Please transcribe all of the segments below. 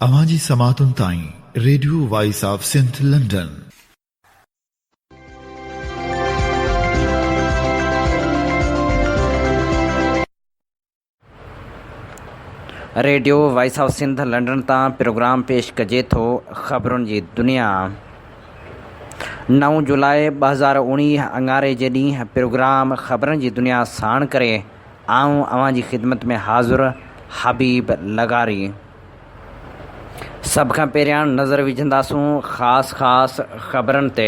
اوهان جي سماعتن تائين radio voice of Sindh London. Radio voice of Sindh London تان پروگرام پيش ڪجي ٿو خبرن جي دنيا نو جولاء 2019 اڱاري جي ڏينهن پروگرام خبرن جي دنيا ساڻ ڪري آئون اوهان جي خدمت ۾ حاضر حبيب لغاري. سڀ کان پهريان نظر وجهنداسون خاص خاص خبرن تي.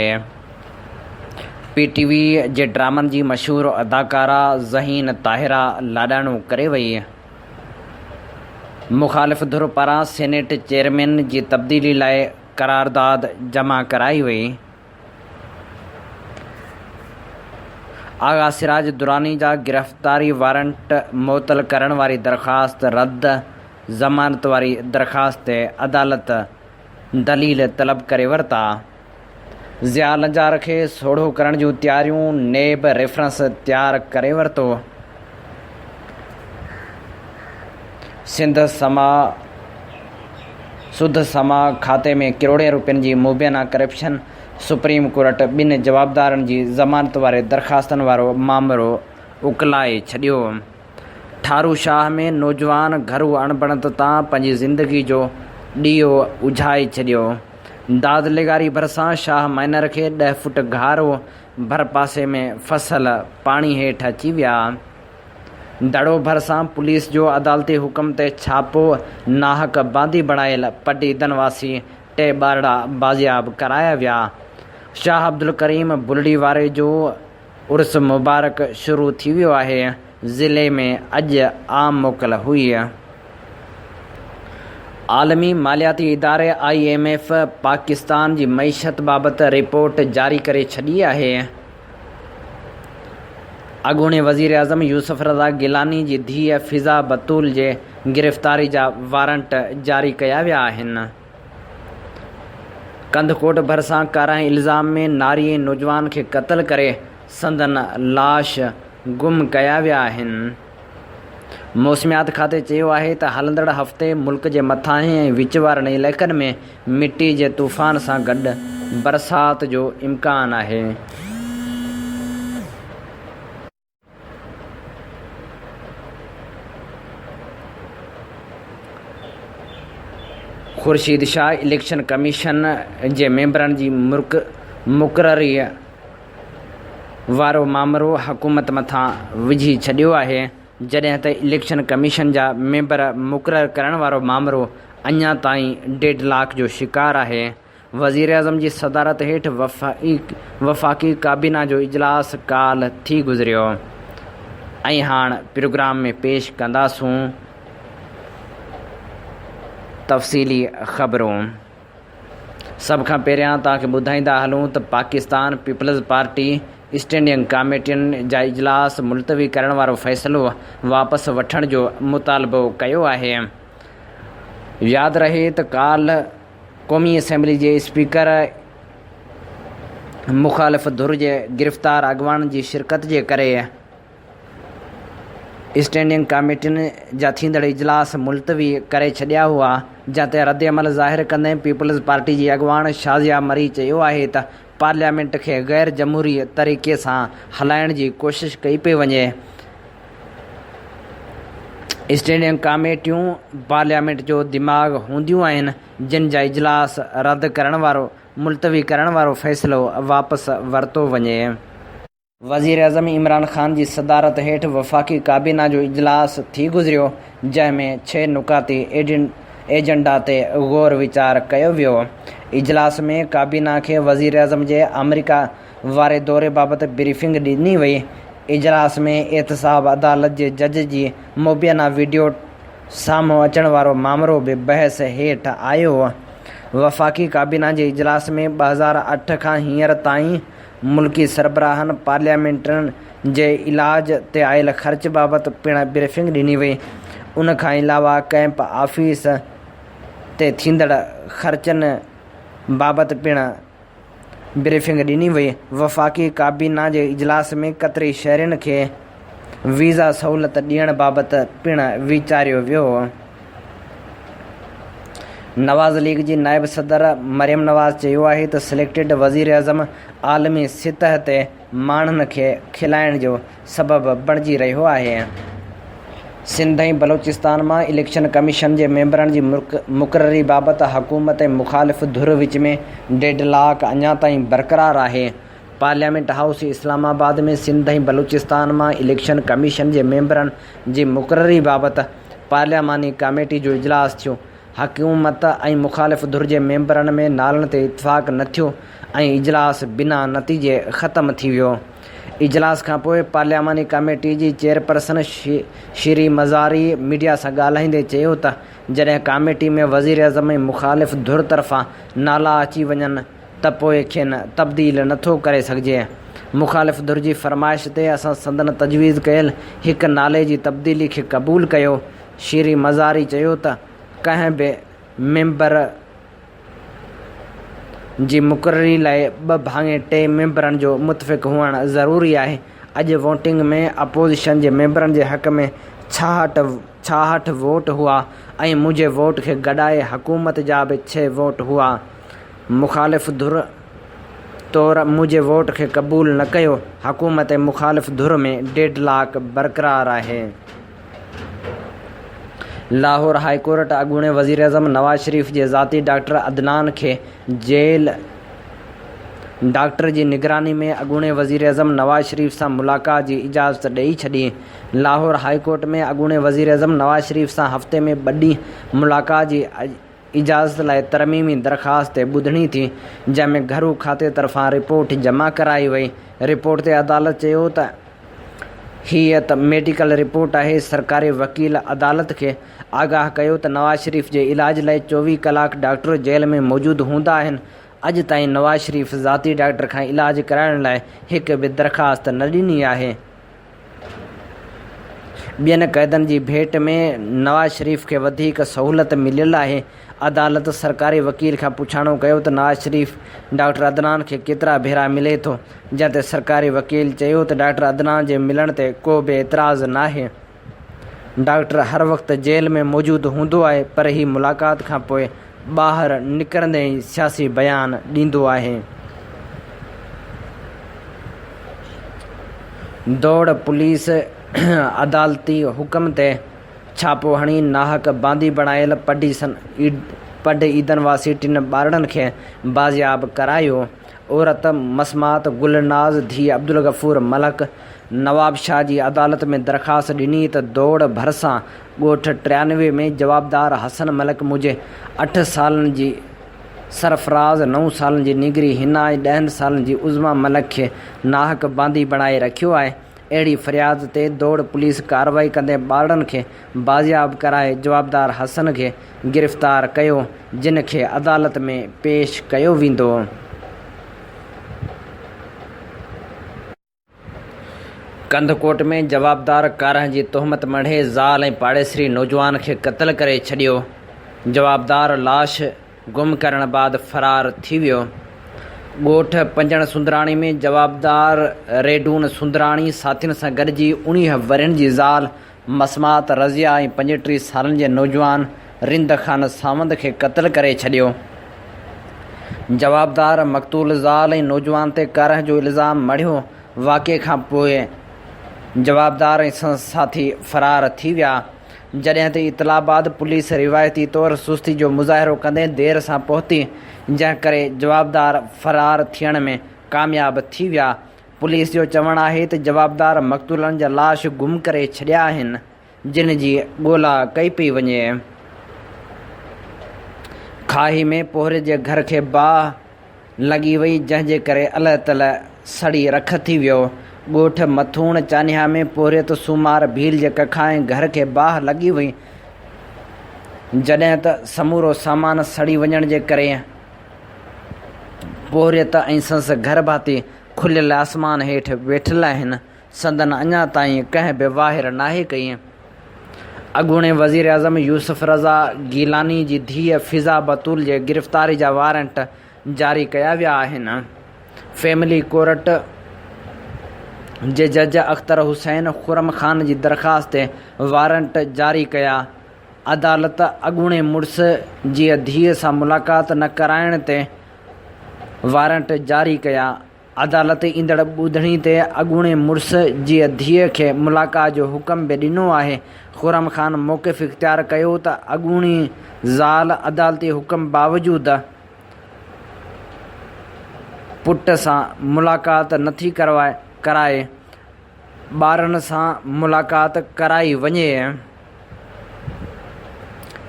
پي ٽي وي جي ڊرامن جي مشهور اداڪارا ذهين طاهره لاڏاڻو ڪري وئي. مخالف ڌر پاران سينيٽ چيئرمين جي تبديلي لاء قرارداد جمع ڪرائي وئي. آغا سراج دراني جا گرفتاري وارنٽ معطل ڪرڻ واري درخواست رد، ضمانت واري درخواست تي عدالت دليل طلب ڪري ورتا. ضياء لنجار کي سوڙهو ڪرڻ جون تياريون، نيب ريفرنس تيار ڪري ورتو. سنڌ سماء سڌ سماء کاتي ۾ ڪروڙين روپين جي مبينا ڪرپشن، سپريم ڪورٽ ٻن جوابدارن جي ضمانت واري درخواستن وارو مامرو اڪلائي ڇڏيو. ٺارو شاهه ۾ نوجوان گهرو اڻبڻت تان پنهنجي زندگي جو ڏيئو اجهائي ڇڏيو. داد لغاري ڀرسان شاهه مائنر کي ڏهه فوٽ گهارو ڀرپاسي ۾ فصل پاڻي هيٺ اچي ويا. دڙو ڀرسان پوليس جو عدالتي حڪم تي ڇاپو، ناحق باندي بڻايل پڊعيدن واسي ٽي ٻارڙا بازياب ڪرايا ويا. شاهه عبدالڪريم بلڙي واري جو عرس مبارڪ شروع ٿي ويو آهي، ضلعي ۾ اڄ عام موڪل هئي. عالمي مالياتي اداري I M F Pakistan جي معيشت بابت رپورٽ جاري ڪري ڇڏي آهي. اڳوڻي وزيراعظم يوسف رضا گيلاني جي ڌيء فضا بتول جي گرفتاري جا وارنٽ جاري ڪيا ويا آهن. ڪنڌڪوٽ ڀرسان ڪارانهن الزام ۾ ناري ۽ نوجوان کي قتل ڪري سندن لاش گم ڪيا ويا آهن. موسميات کاتي چيو آهي ته هلندڙ هفتي ملڪ جي مٿاهين ۽ وچ وارن علائقن ۾ مٽي جي طوفان سان گڏ برسات جو امڪان آهي. خورشيد شاهه اليڪشن ڪميشن جي ميمبرن جي مقرري وارو مامرو حڪومت مٿان وجهي ڇڏيو آهي، جڏهن ته اليڪشن ڪميشن جا ميمبر مقرر ڪرڻ وارو مامرو اڃا تائين ڊيڊ لاڪ جو شڪار آهي. وزيراعظم جي صدارت هيٺ وفاقي ڪابينا جو اجلاس ڪالهه ٿي گذريو ۽ هاڻ پروگرام ۾ پيش ڪنداسون تفصيلي خبرون. سڀ کان پهريان توهان کي ٻڌائيندا هلون ته پاڪستان پيپلز پارٽي اسٽينڊنگ ڪاميٽين جا اجلاس ملتوي ڪرڻ وارو فيصلو واپس وٺڻ جو مطالبو ڪيو آهي. ياد رهي ته ڪالهه قومي اسيمبلي جي اسپيڪر مخالف ڌر جي گرفتار اڳواڻن جي شرڪت جي ڪري اسٽينڊنگ ڪاميٽين جا ٿيندڙ اجلاس ملتوي ڪري ڇڏيا هئا، جنهن تي ردعمل ظاهر ڪندي پيپلز پارٽي جي اڳواڻ شازيه مري چيو آهي ته پارليامينٽ کي غير جمهوري طريقي سان هلائڻ جي ڪوشش ڪئي پئي وڃي، اسٽينڊنگ ڪاميٽيون پارليامينٽ جو دماغ هونديون آهن، جن جا اجلاس رد ڪرڻ وارو ملتوي ڪرڻ وارو فيصلو واپس ورتو وڃي. وزيراعظم عمران خان جي صدارت هيٺ وفاقي ڪابينا جو اجلاس ٿي گذريو، جنهن ۾ ڇهه نڪاتي ايجنڊا تي غور ويچار ڪيو ويو. اجلاس ۾ ڪابينا کي وزيراعظم جي آمريڪا واري دوري بابت بريفنگ ڏني وئي. اجلاس ۾ احتساب عدالت جي جج جي مبينا وڊيو سامهون اچڻ وارو مامرو به بحث هيٺ آيو. وفاقي ڪابينا جي اجلاس ۾ 2008 کان هينئر تائين ملڪي سربراهن پارليامينٽرين جي علاج تي آيل خرچ بابت پڻ بريفنگ ڏني وئي. ان کان علاوه ڪئمپ آفيس تي ٿيندڙ خرچن بابت پڻ بريفنگ ڏني وئي. وفاقي ڪابينا جي اجلاس ۾ قطري شهرين کي ويزا سهولت ڏيڻ بابت پڻ ويچاريو ويو. نواز ليگ جي نائب صدر مريم نواز چيو آهي ته سليڪٽيڊ وزيراعظم عالمي سطح تي ماڻهن کي کلائڻ جو سبب بڻجي رهيو آهي. سنڌ ۽ بلوچستان مان اليڪشن ڪميشن جي ميمبرن جي مقرري بابت حڪومت ۽ مخالف ڌر وچ ۾ ڊيڊ لاڪ اڃا تائين برقرار آهي. پارليامينٽ هائوس اسلام آباد ۾ سنڌ ۽ بلوچستان مان اليڪشن ڪميشن جي ميمبرن جي مقرري بابت پارلياماني ڪاميٽي جو اجلاس ٿيو. حڪومت ۽ مخالف ڌر جي ميمبرن ۾ نالن تي اتفاق نه ٿيو ۽ اجلاس بنا نتيجي ختم ٿي ويو. اجلاس کانپوء پارلياماني ڪاميٽي جي چيئرپرسن شيري مزاري ميڊيا سان ڳالهائيندي چيو ته جڏهن ڪاميٽي ۾ وزيراعظم ۽ مخالف ڌر طرفان نالا اچي وڃن ته پوء کين تبديل نه ٿو ڪري سگهجي. مخالف ڌر جي فرمائش تي اسان سندن تجويز ڪيل هڪ نالي جي تبديلي کي قبول ڪيو. شيري مزاري چيو ته ڪنهن به ميمبر جي مقرري لاء ٻه ڀاڱي ٽي ميمبرن جو متفق هئڻ ضروري آهي، اڄ ووٽنگ ۾ اپوزيشن جي ميمبرن جي حق ۾ 66 ووٽ هئا ۽ منهنجي ووٽ کي گڏائي حڪومت جا به ڇهه ووٽ هئا. مخالف ڌر طور منهنجي ووٽ کي قبول نه ڪيو، حڪومت ۽ مخالف ڌر ۾ ڊيڊ لاڪ برقرار آهي. لاهور هاء ڪورٽ اڳوڻي وزيراعظم نواز شريف جي ذاتي ڊاڪٽر عدنان کي جيل ڊاڪٽر جي نگراني ۾ اڳوڻي وزيراعظم نواز شريف سان ملاقات جي اجازت ڏئي ڇڏي. لاهور هاء ڪورٽ ۾ اڳوڻي وزيراعظم نواز شريف سان هفتي ۾ ٻه ڏينهن ملاقات جي اجازت لاء ترميمي درخواست تي ٻڌڻي ٿي، جنهن ۾ گهرو کاتي طرفان رپورٽ جمع ڪرائي وئي. رپورٽ تي عدالت چيو ته هيء ته ميڊيڪل رپورٽ آهي، سرڪاري وڪيل عدالت کي آگاهه ڪيو ته نواز شريف جي علاج لاء 24 ڪلاڪ ڊاڪٽر جيل ۾ موجود هوندا آهن، اڄ تائين نواز شريف ذاتي ڊاڪٽر کان علاج ڪرائڻ لاء هڪ به درخواست نه ڏني آهي. ٻين قيدن جي ڀيٽ ۾ نواز شريف کي وڌيڪ سهولت مليل آهي. عدالت سرڪاري وڪيل کان پڇاڻو ڪيو ته نواز شريف ڊاڪٽر عدنان کي ڪيترا ڀيرا ملي ٿو، جنهن تي سرڪاري وڪيل چيو ته ڊاڪٽر عدنان جي ملڻ تي ڪو به اعتراض ناهي، ڊاڪٽر هر وقت جيل ۾ موجود هوندو آهي پر هي ملاقات کانپوء ٻاهر نڪرندي ئي سياسي بيان ڏيندو آهي. دوڙ پوليس عدالتي حڪم تي ڇاپو هڻي ناحق باندي بڻايل پڊ عيدن واسي ٽن ٻارڙن کي بازياب ڪرايو. عورت مسمات گل ناز ڌيء عبدالغفور ملڪ نوابشاهه جي عدالت ۾ درخواست ڏني ته دوڙ ڀرسان ڳوٺ 93 ۾ جوابدار حسن ملڪ منهنجي اٺ سالن جي سرفراز، نو سالن جي نينگري حنا ۽ ڏهن سالن جي عظميٰ ملڪ کي ناحق باندي بڻائي رکيو آهي. اهڙي فرياد تي دوڙ پوليس ڪارروائي ڪندي ٻارڙن کي بازياب ڪرائي جوابدار حسن کي گرفتار ڪيو جن کي عدالت ۾ پيش ڪيو ويندو. ڪنڌڪوٽ ۾ جوابدار ڪارنهن جي تهمت مڙهي زال ۽ پاڙيسري نوجوان کي قتل ڪري ڇڏيو، جوابدار لاش گم ڪرڻ بعد فرار ٿي ويو. ڳوٺ پنجڻ سندراڻي ۾ جوابدار ريڊون سندراڻي ساٿين سان گڏجي 19 ورهين جي زال مسمات رضيه ۽ 35 سالن جي نوجوان رند خان ساوند کي قتل ڪري ڇڏيو. جوابدار مقتول زال ۽ نوجوان تي ڪارنهن جو الزام مڙهيو، واقعي کان پوء جوابدار ۽ سندس ساٿي فرار ٿي ويا، جڏهن ته اطلاع بعد پوليس روايتي طور سستي جو مظاهرو ڪندي دير سان پهتي، جنهن ڪري جوابدار فرار ٿيڻ ۾ ڪامياب ٿي ويا، پوليس جو چوڻ آهي ته جوابدار مقتولن جا لاش گم ڪري ڇڏيا آهن، جن جي ڳولا ڪئي پئي وڃي. کاهي ۾ پورهيت جي گهر کي باهه لڳي وئي، جنهن جي ڪري الهه تلهه سڙي رک ٿي ويو. ڳوٺ مٿوڻ چانهيا ۾ پورهيت سومار ڀيل جي ڪکائين گهر کي باهه لڳي وئي، جڏهن ته سمورو سامان سڙي وڃڻ جي ڪري پورهيت ۽ سندس گهر ڀاتي کليل آسمان هيٺ ويٺل آهن، سندن اڃا تائين ڪنهن به واهر ناهي ڪئي. اڳوڻي وزيراعظم يوسف رضا گيلاني جي ڌيء فضا بتول جي گرفتاري جا وارنٽ جاري ڪيا ويا آهن. فيملي ڪورٽ جي جج اختر حسين خرم خان جي درخواست تي وارنٽ جاري ڪيا. عدالت اڳوڻي مڙس جي ڌيء سان ملاقات نه ڪرائڻ تي وارنٽ جاري ڪيا. عدالت ايندڙ ٻڌڻي تي اڳوڻي مڙس جي ڌيء کي ملاقات جو حڪم به ڏنو آهي. خرم خان موقف اختيار ڪيو ته اڳوڻي زال عدالتي حڪم باوجود پٽ سان ملاقات نٿي ڪرائي، ٻارن سان ملاقات ڪرائي وڃي.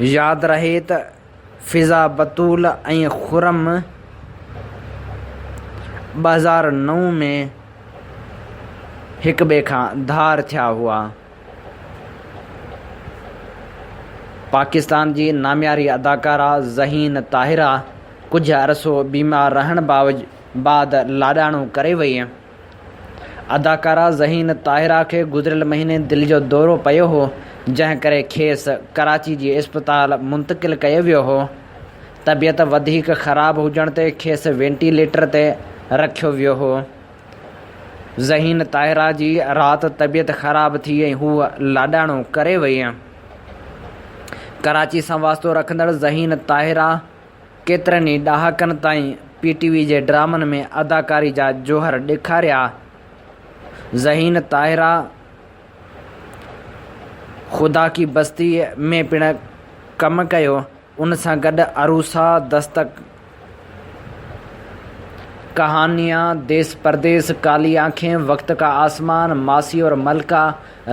ياد رهي ته فضا بتول ۽ خرم 2009 ۾ هڪٻئي کان ڌار ٿيا هئا. پاڪستان جي نامياري اداڪارا ذهين طاهره ڪجهه عرصو بيمار رهڻ بعد لاڏاڻو ڪري وئي. اداڪارا ذهين طاهره کي گذريل مهيني دل جو دورو پيو هو، جنهن ڪري کيس ڪراچي جي اسپتال منتقل ڪيو ويو هو. طبيعت وڌيڪ خراب هجڻ تي کيس وينٽي ليٽر تي رکيو ويو هو. ذهين طاهره جي رات طبيعت خراب ٿي ۽ هوء لاڏاڻو ڪري وئي. ڪراچي سان واسطو رکندڙ ذهين طاهره ڪيترن ئي ڏهاڪن تائين پي ٽي وي جي ڊرامن ۾ اداڪاري جا جوهر ڏيکاريا. ذهين طاهره خدا ڪي بستي ۾ پڻ ڪم ڪيو. ان سان گڏ عروسه، دستڪ، ڪهانيان، ديس پرديس، ڪالي آنکين، وقت ڪا آسمان، ماسي اور ملڪه،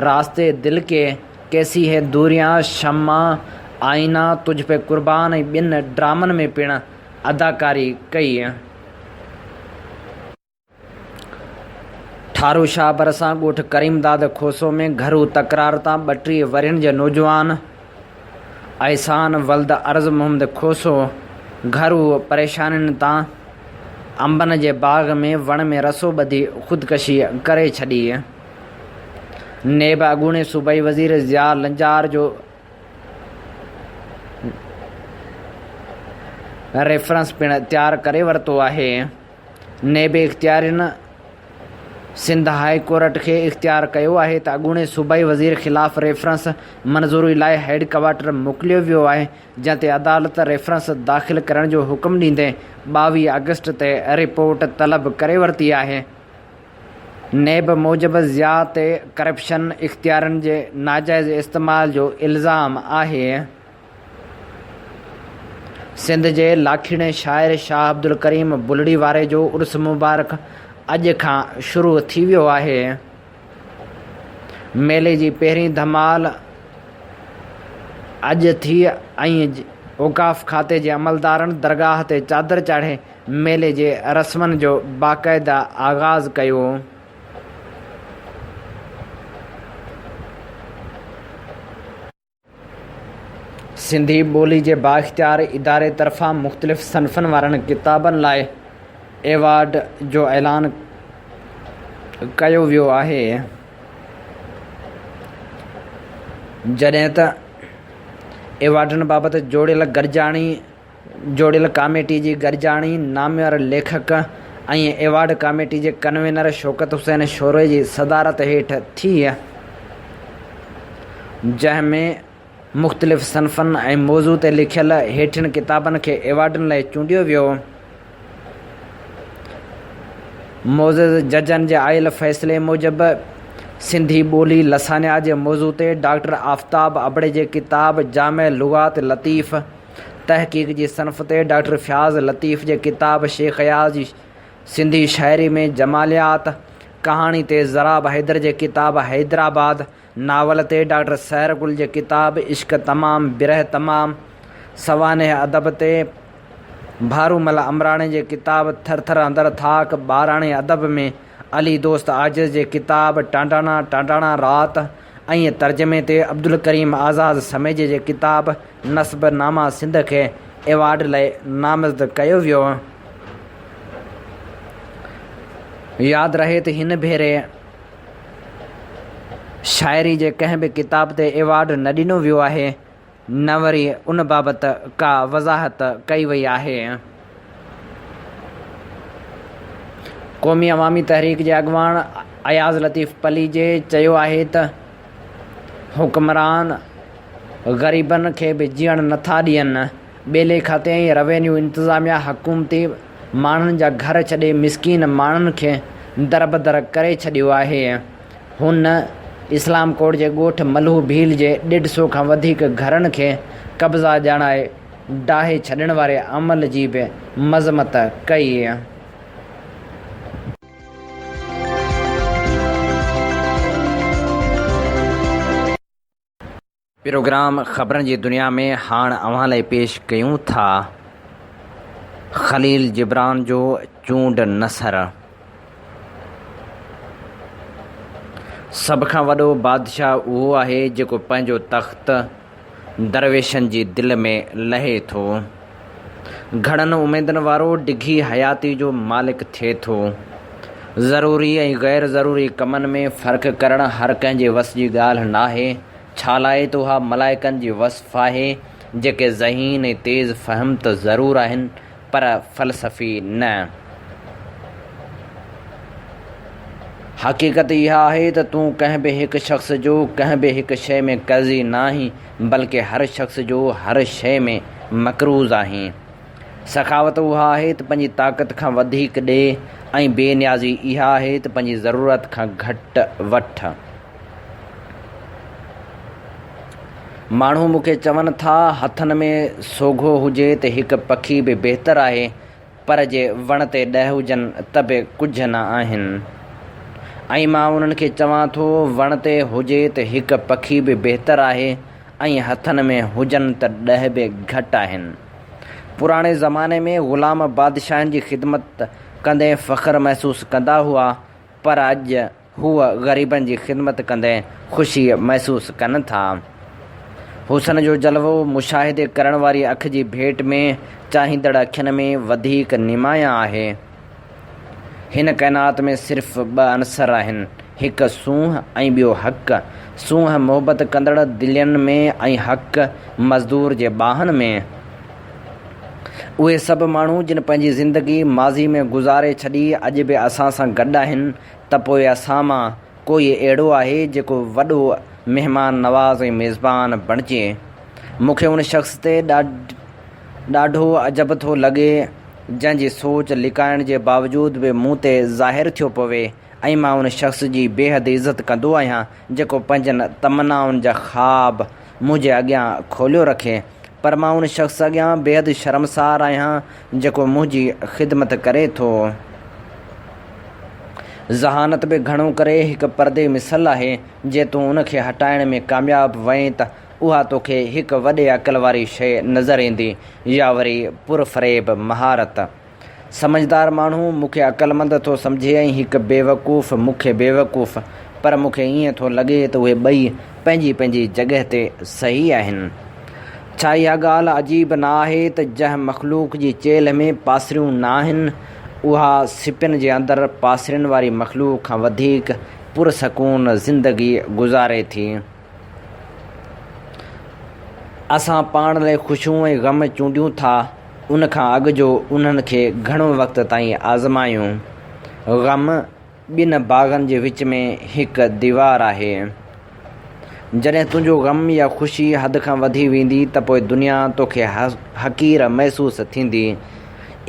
راستي دل ڪي، ڪيسي هي دوريان، شمع، آئينا، تجھ پي قربان ۽ ٻين ڊرامن ۾ پڻ اداڪاري ڪئي. ٺارو شاهه ڀرسان ڳوٺ ڪريم داد کوسو ۾ گهرو تڪرار تان 32 ورهين جي نوجوان احسان ولد عرض محمد کوسو گهرو پريشانين تان انبن جي باغ ۾ وڻ ۾ رسو ٻڌي خودڪشي ڪري ڇڏي. نيب اڳوڻي صوبائي وزير ضياء لنجار جو ريفرنس پڻ تيار ڪري ورتو آهي. نيب اختيارين سنڌ هاء ڪورٽ کي اختيار ڪيو آهي ته اڳوڻي صوبائي وزير خلاف ريفرنس منظوري لاء هيڊ ڪوارٽر موڪليو ويو آهي، جنهن تي عدالت ريفرنس داخل ڪرڻ جو حڪم ڏيندي 22 آگسٽ تي رپورٽ طلب ڪري ورتي آهي. نيب موجب ضياء تي ڪرپشن، اختيارن جي ناجائز استعمال جو الزام آهي. سنڌ جي لاکيڻي شاعر شاهه عبدالڪريم بلڙي واري جو عرس مبارڪ اڄ کان شروع ٿي ويو آهي. ميلي جي پهرين ڌمال اڄ ٿي ۽ اوقاف کاتي جي عملدارن درگاهه تي چادر چاڙهي ميلي جي رسمن جو باقاعده آغاز ڪيو. سنڌي ٻولي جي بااختيار اداري طرفان مختلف صنفن وارن ڪتابن لاء ايوارڊ جو اعلان ڪيو ويو آهي. جڏهن ته ايوارڊن بابت جوڙيل گڏجاڻي جوڙيل ڪاميٽي جي گڏجاڻي نامياري ليکڪ ۽ ايوارڊ ڪاميٽي جي ڪنوينر شوڪت حسين شوري جي صدارت هيٺ ٿي، جنهن ۾ مختلف صنفن ۽ موضوع تي لکيل هيٺين ڪتابن کي ايوارڊن لاء چونڊيو ويو. معزز ججن جي آيل فيصلي موجب سنڌي ٻولي لسانيات جي موضوع تي ڊاڪٽر آفتاب ابڙي جي ڪتاب جامع لغات لطيف، تحقيق جي صنف تي ڊاڪٽر فياض لطيف جي ڪتاب شيخ اياز جي سنڌي شاعري ۾ جماليات، ڪهاڻي تي ضراب حيدر جي ڪتاب حيدرآباد، ناول تي ڊاڪٽر سحر گل جي ڪتاب عشق تمام برهه تمام، سوانح ادب تي ڀارومل امراڻي جي ڪتاب ٿر ٿر اندر ٿاڪ، ٻاراڻي ادب ۾ علي دوست عاجز جي ڪتاب ٽانڊاڻا ٽانڊاڻا رات ۽ ترجمي تي عبدالڪريم آزاد سميجي جي ڪتاب نسب نامه سنڌ کي ايوارڊ لاء نامزد ڪيو ويو. ياد رهي ته هن ڀيري شاعري جي ڪنهن به ڪتاب تي ايوارڊ نه ڏنو ويو آهي نه وري ان بابت ڪا وضاحت ڪئي وئي آهي. قومي عوامي تحريڪ جي اڳواڻ اياز لطيف پليجي چيو آهي ته حڪمران. غريبن کي به جيئڻ نٿا ڏين. ٻيلي کاتي ۽ روينيو انتظاميا حڪومتي ماڻهن جا گهر ڇڏي مسڪين ماڻهن کي دربدر ڪري ڇڏيو آهي. هن اسلام ڪوٽ جي ڳوٺ ملهو ڀيل جي ڏيڍ سئو کان وڌيڪ گهرن کي قبضا ڄاڻائي ڊاهي ڇڏڻ واري عمل جي به مذمت ڪئي. پروگرام خبرن جي دنيا ۾ هاڻ اوهان لاء پيش ڪيون ٿا خليل جبران جو چونڊ نثر. سڀ کان وڏو بادشاهه اهو آهي جيڪو پنهنجو تخت درويشن جي دل ۾ لهي ٿو. گهڻن اميدن وارو ڊگهي حياتي جو مالڪ ٿئي ٿو. ضروري ۽ غير ضروري ڪمن ۾ فرق ڪرڻ هر ڪنهن جي وس جي ڳالهه ناهي، ڇالاء ته اها ملائڪن جي وصف آهي، جيڪي ذهين ۽ تيز فهم ته ضرور آهن، پر فلسفي نه. حقيقت اها آهي ته تون ڪنهن به هڪ شخص جو ڪنهن به هڪ شيء ۾ قرضي ناهين، بلڪه هر شخص جو هر شيء ۾ مقروض آهين. سخاوت اها آهي ته پنهنجي طاقت کان وڌيڪ ڏي ۽ بي نيازي اها آهي ته پنهنجي ضرورت کان گهٽ وٺ. ماڻهو مون کي چون ٿا، هٿن ۾ سوگهو هجي ته هڪ پکي به بهتر آهي، پر جي وڻ تي ڏهه هجن ته به ڪجهه نه آهن. ۽ مان انهن کي چوان ٿو، وڻ تي هجي ته هڪ پکي به بهتر آهي ۽ هٿن ۾ هجن ته ڏهه به گهٽ آهن. پراڻي زماني ۾ غلام بادشاهن جي خدمت ڪندي فخر محسوس ڪندا هئا، پر اڄ هو غريبن جي خدمت ڪندي خوشي محسوس ڪن ٿا. حسن جو جلوو مشاهدي ڪرڻ واري اک جي ڀيٽ ۾ چاهيندڙ اکين ۾ وڌيڪ نمايان آهي. هن ڪائنات ۾ صرف ٻه عنصر آهن، هڪ سونهن ۽ ٻيو حق. سونهن محبت ڪندڙ دلين ۾ ۽ حق مزدور جي ٻانهن ۾. اهي سڀ ماڻهو جن پنهنجي زندگي ماضي ۾ گذاري ڇڏي اڄ به اسان سان گڏ آهن ته پوء اسان مان ڪوئي اهڙو آهي جيڪو وڏو مهمان نواز ۽ ميزبان بڻجي؟ مون کي ان شخص تي ڏاڍو عجب ٿو لڳي جنهن جي سوچ لڪائڻ جي باوجود به مون تي ظاهر ٿيو پوي ۽ مان ان شخص جي بيحد عزت ڪندو آهيان جيڪو پنهنجن تمنائن جا خواب منهنجي اڳيان کوليو رکي، پر مان ان شخص اڳيان بيحد شرمسار آهيان جيڪو منهنجي خدمت ڪري ٿو. ذهانت به گهڻو ڪري هڪ پردي مثل آهي، جي تون ان کي هٽائڻ ۾ ڪامياب وئين ته اها توکي هڪ وڏي عقل واري شيء نظر ايندي يا وري پرفريب مهارت. سمجهدار ماڻهو مون کي عقلمند ٿو سمجهي ۽ هڪ بيوقوف مون کي بيوقوف، پر مون کي ائين ٿو لڳي ته اهي ٻئي پنهنجي پنهنجي جڳهه تي صحيح آهن. ڇا اها ڳالهه عجيب نه آهي ته جنهن مخلوق جي چيلهه ۾ پاسريون نه آهن، اها سپين جي اندر پاسرين واري مخلوق کان وڌيڪ پرسڪون زندگي گذاري ٿي. اسان پاڻ لاء خوشيون ۽ غم چونڊيون ٿا، ان کان اڳ جو انهن کي گهڻو وقت تائين آزمايون. غم ٻن باغن جي وچ ۾ هڪ ديوار آهي. جڏهن تنهنجو غم يا خوشي حد کان وڌي ويندي ته پوء دنيا توکي حقير محسوس ٿيندي.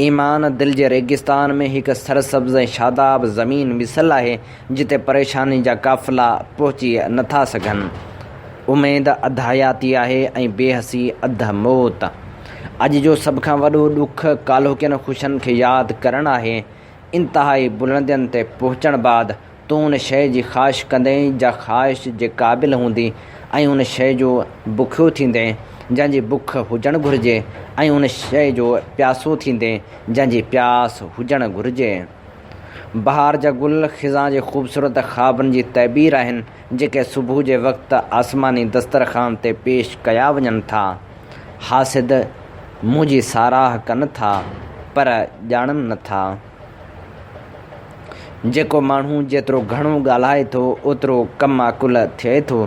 ايمان دل جي ريگستان ۾ هڪ سرسبز ۽ شاداب زمين مثل آهي، جتي پريشاني جا قافلا پهچي نه ٿا سگهن. اميد اڌ حياتي آهي ۽ بي حسي اڌ موت. اڄ جو سڀ کان وڏو ڏک ڪالهوڪين خوشين کي ياد ڪرڻ آهي. انتهائي بلندين تي پهچڻ بعد تون ان شيء جي خواهش ڪندين جا خواهش جي قابل هوندي ۽ ان شيء جو بکيو ٿيندين جنهن جي بک هجڻ گهرجي ۽ ان شيء جو پياسو ٿيندين جنهن جي پياس هجڻ گهرجي. بهار جا گل خزان جي خوبصورت خوابن جي تعبير آهن، جيڪي صبح جي وقت آسماني دسترخوان تي پيش ڪيا وڃن ٿا. حاسد منهنجي ساراهه ڪن ٿا، پر ڄاڻن نه ٿا. جيڪو ماڻهو جيترو گهڻو ڳالهائي ٿو، اوترو ڪم عقل ٿئي ٿو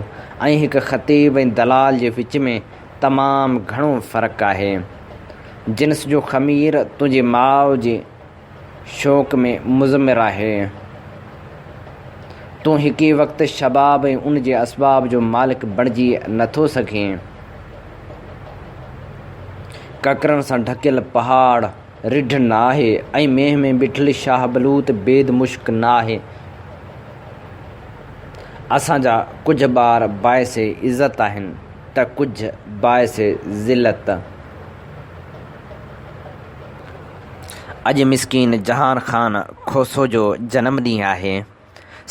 ۽ هڪ خطيب ۽ دلال جي وچ ۾ تمام گهڻو فرق آهي. جنس جو خمير تنهنجي ماء جي شوق ۾ مضمر آهي. تون هڪ ئي وقت شباب ۽ ان جي اسباب جو مالڪ بڻجي نه ٿو سگهين. ڪڪرن سان ڍڪيل پهاڙ رڍ ناهي ۽ مينهن ۾ بيٺل شاهه بلوط بيد مشڪ ناهي. اسان جا ڪجهه ٻار باعث عزت آهن ته ڪجهه باعث ذلت. اڄ مسڪين جهان خان کوسو جو جنم ڏينهن آهي.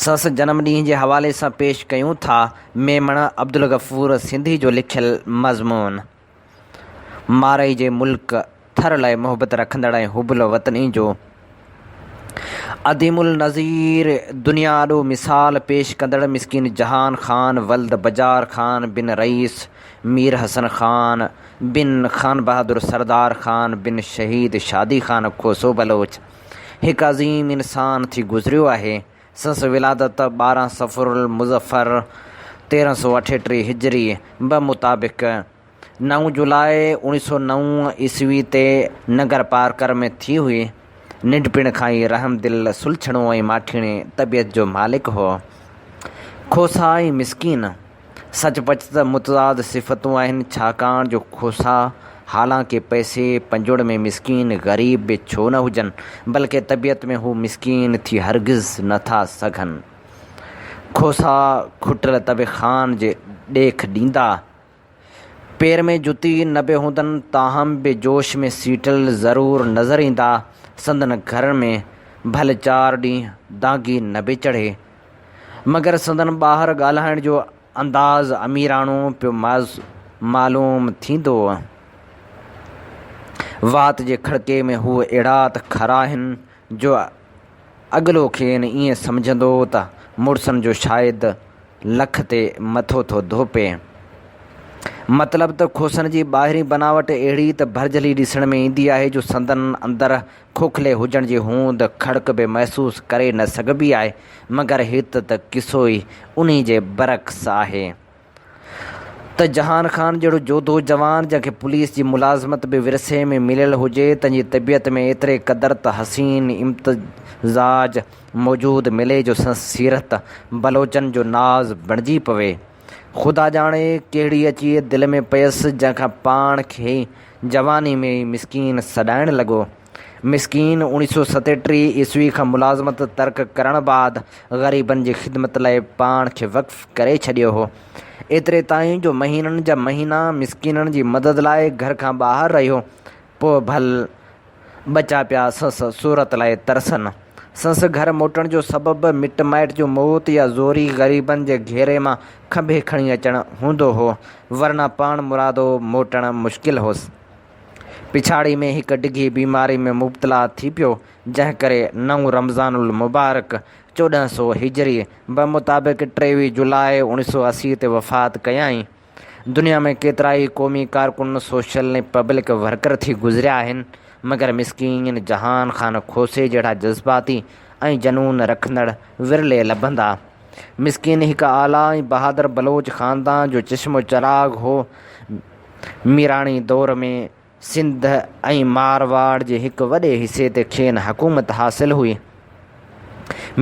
سندس جنم ڏينهن جي حوالي سان پيش ڪيون ٿا ميمڻ عبدالغفور سنڌي جو لکيل مضمون. مارئي جي ملڪ ٿر لاء محبت رکندڙ ۽ حب الوطني جو عديم النظير دنيا آڏو مثال پيش ڪندڙ مسڪين جهان خان ولد بجار خان بن رئيس مير حسن خان بن خانبهادر سردار خان بن شهيد شادي خان کوسو بلوچ هڪ عظيم انسان ٿي گذريو آهي. سندس ولادت 12 صفر المظفر 1338 هجري بمطابق نو جولاء 1909 عيسوي تي ننگر پارڪر ۾ ٿي هئي. ننڍپڻ کان ئي رحم دل، سلڇڻو ۽ ماٺيڻي طبيعت جو مالڪ هو. کوسا ۽ مسڪين سچ پچ ته متضاد صفتون آهن، ڇاڪاڻ جو کوسا حالانڪه پئسي پنجوڙ ۾ مسڪين غريب به ڇو نه هجن، بلڪه طبيعت ۾ هو مسڪين ٿي هرگز نه ٿا سگهن. کوسا کٽل طبع خان جي ڏيک ڏيندا. پير ۾ جتي نه به هوندن، تاهم به جوش ۾ سيٽل ضرور نظر ايندا. سندن گهر ۾ ڀل چار ڏينهن دانگي نه به چڙهي، مگر سندن ٻاهر ڳالهائڻ جو انداز اميراڻو پيو معلوم ٿيندو. وات جي کڙڪي ۾ هو اهڙا ته کرا آهن جو اڳلو کين ائين سمجهندو ته مڙسن جو شايد لک تي مٿو ٿو ڌوپي. مطلب ته کوسن جي ٻاهرين بناوٽ اهڙي ته ڀرجهلي ڏسڻ ۾ ايندي آهي جو سندن اندر کوکلي هجڻ جي هوند کڙڪ به محسوس ڪري نه سگهبي آهي، مگر هت ته قصو ئي انهي جي برعڪس آهي ته جهان خان جهڙو جوڌو جوان جنهن کي پوليس جي ملازمت به ورثي ۾ مليل هجي تنهن جي طبيعت ۾ ايتري قدر ته حسين امتزاج موجود ملي جو سندس سيرت بلوچن جو ناز بڻجي پوي. خدا ڄاڻي ڪهڙي اچي دل ۾ پيس جنهن کان پاڻ کي جواني ۾ ئي مسڪين سڏائڻ لڳو. مسڪين اوڻيھ سو ستيٽيھ عيسوي کان ملازمت ترڪ ڪرڻ بعد غريبن جي خدمت لاء پاڻ کي وقف ڪري ڇڏيو هو. ايتري تائين جو مهينن جا مهينا مسڪينن جي مدد لاء گهر کان ٻاهر رهيو. پوء ڀل ٻچا پيا سس صورت لاء ترسن. سس گهر موٽڻ جو سبب مٽ مائٽ جو موت يا زوري غريبن جي گهيري مان کنڀي کڻي اچڻ هوندو هو، ورنه پاڻ مرادو موٽڻ مشڪل هوس. پڇاڙي ۾ هڪ ڊگهي بيماري ۾ مبتلا ٿي پيو، جنهن ڪري نو رمضان المبارڪ 1400 هجري بمطابق 23 جولاء 1980 تي وفات ڪيائين. دنيا ۾ ڪيترائي قومي ڪارڪن، سوشل ۽ پبلڪ ورڪر ٿي گذريا آهن، مگر مسڪين جهان خان کوسي جهڙا جذباتي ۽ جنون رکندڙ ورلي لڀندا. مسڪين هڪ اعليٰ ۽ بهادر بلوچ خاندان جو چشم و چراغ هو. ميراڻي دور ۾ سنڌ ۽ مارواڙ جي هڪ وڏي حصي تي کين حڪومت حاصل هئي.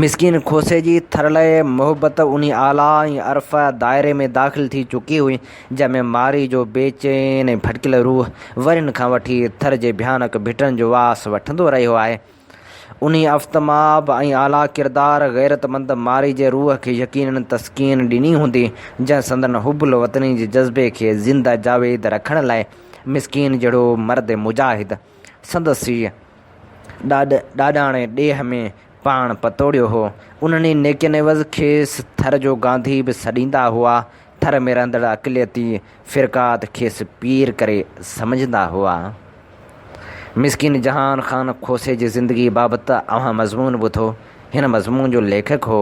مسڪين کوسي جي ٿر لئه محبت انهي اعليٰ ۽ ارفع دائري ۾ داخل ٿي چڪي هئي، جنهن ۾ مارئي جو بي چين ۽ ڀٽڪيل روح ورهين کان وٺي ٿر جي ڀيانڪ ڀٽن جو واس وٺندو رهيو آهي. انهي افتماب ۽ اعليٰ ڪردار غيرتمند مارئي جي روح کي يقينن تسڪين ڏني هوندي، جنهن سندن حب الوطني جي جذبي کي زنده جاويد رکڻ لاء مسڪين جهڙو مرد مجاهد سندس ئي ڏاڏ ڏاڏاڻي ڏيهه ۾ پاڻ پتوڙيو هو. انهن ئي نيڪين عيوض کيس ٿر جو گانڌي به سڏيندا هئا. ٿر ۾ رهندڙ اقليتي فرقات کيس پير ڪري سمجهندا هئا. مسڪين جهان خان کوسي جي زندگي بابت اوهان مضمون ٻڌو. هن مضمون جو ليکڪ هو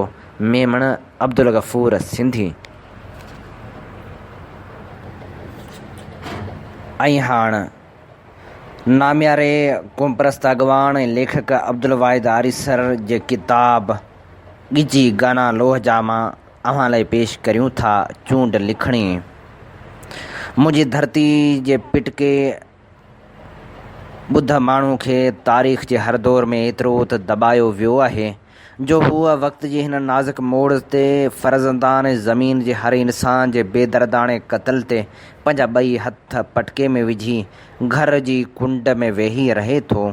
ميمڻ عبدالغفور سنڌي. ۽ هاڻ نامياري قومپرست اڳواڻ ۽ ليکڪ عبدالواحد آريسر جي ڪتاب ڳجهي گانا لوهه جا مان اوهان لاء پيش ڪريون ٿا چونڊ لکڻي منهنجي ڌرتي جي پٽڪي ٻڌ ماڻهو کي تاريخ جي هر دور ۾ ايترو ته دٻايو ويو آهي جو هو وقت جي هن نازڪ موڙ تي فرزندان زمين جي هر انسان جي بي درداڻي قتل تي پنهنجا ٻئي هٿ پٽڪي ۾ وجهي گهر جي ڪنڊ ۾ ويهي رهي ٿو.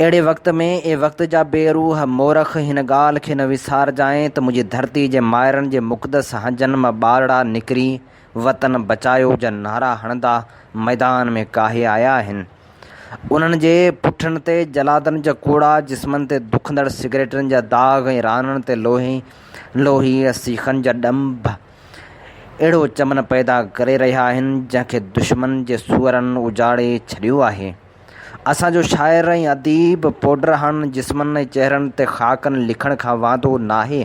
اهڙي وقت ۾ اي وقت جا بي روح مورخ هن ڳالهه کي نه وسارجانء ته منهنجي ڌرتي جي مائرن جي مقدس هنجن مان ٻارڙا نڪري وطن بچايو جا نعرا هڻندا ميدان ۾ ڪاهي آيا آهن. انهن جي پٺن تي جلادن جا ڪوڙا، جسمن تي دکندڙ سگريٽن جا داغ ۽ رانن تي لوهي لوهي سيخن جا ڏنڀ اهڙو چمن پيدا ڪري رهيا آهن، جنهن کي دشمن جي سوئرن اجاڙي ڇڏيو آهي. اسان جو شاعر ۽ اديب پوڊر هڻن جسمن ۽ چهرن تي خاڪن لکڻ کان واندو ناهي.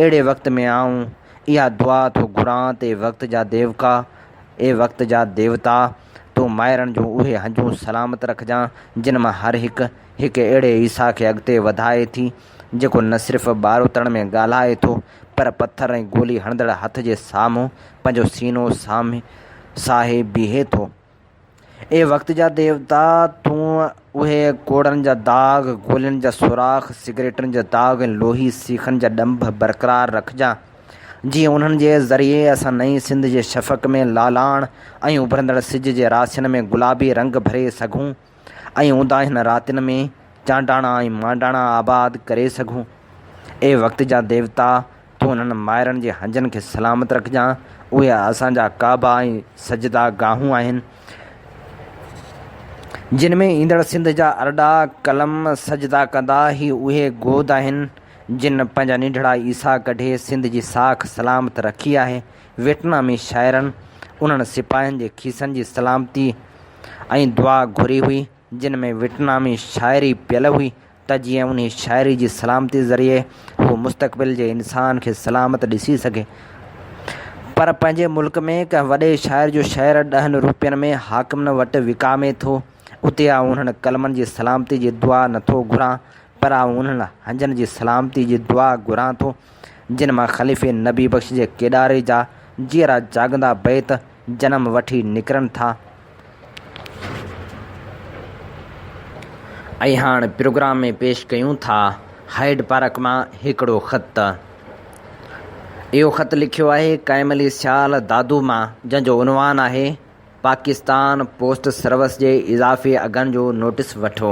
اهڙي وقت ۾ آئون اها دعا ٿو گهران ته اي وقت جا ديوڪا، اي وقت جا ديوتا! تون مائرن جون اهي هنجون سلامت رکجان، جن مان هر هڪ، هڪ اهڙي عيسيٰ کي اڳتي وڌائي ٿي، جيڪو نه صرف ٻاروتڻ ۾ ڳالهائي ٿو، پر پٿر ۽ گولي هڻندڙ هٿ جي سامهون پنهنجو سينو ساهي بيهي ٿو. اي وقت جا ديوتا! تون اهي ڪوڙن جا داغ، گولين جا سوراخ، سگريٽن جا داغ ۽ لوهي سيخن جا ڏنڀ برقرار رکجان. جيئن انهن جي ذريعي اسان نئين سنڌ جي شفق ۾ لالاڻ ۽ اڀرندڙ سج جي راسين ۾ گلابي رنگ ڀري سگهون ۽ اونداهين راتين ۾ چانڊاڻا ۽ مانڊاڻا آباد ڪري سگهون. اي وقت جا ديوتا! تون انهن مائرن جي هنجن کي سلامت رکجان، اهي اسان جا ڪعبا ۽ سجدا گاهون آهن، جن ۾ ايندڙ سنڌ جا ارڏا قلم سجدا ڪندا، هي اهي گود آهن، جن پنهنجا ننڍڙا عيسيٰ ڪڍي سنڌ جي ساک سلامت رکي آهي. ويٽنامي شاعرن انهن سپاهين جي کيسن جي سلامتي ۽ دعا گهري هئي، جن ۾ ويٽنامي شاعري پيل هئي ته جيئن انهي شاعري جي سلامتي ذريعي هو مستقبل جي انسان کي سلامت ڏسي سگهي. پر پنهنجي ملڪ ۾ ڪنهن وڏي شاعر جو شعر ڏهن روپين ۾ حاڪمن وٽ وڪامي ٿو، اتي آئون انهن قلمن جي سلامتي جي دعا نٿو گهران، پر آئون انهن هنجن جي سلامتي جي دعا گهران ٿو، جن مان خليفي نبي بخش جي ڪيڏاري جا جيئرا جاڳندا بيت جنم وٺي نڪرن ٿا. ۽ هاڻ پروگرام ۾ پيش ڪيون ٿا هائيڊ پارڪ مان هڪڙو خط. اهو خط لکيو آهي قائم علي سيال دادو مان، جنهن جو عنوان آهي. پاڪستان پوسٽ سروس جي اضافي اگهن جو نوٽيس وٺو.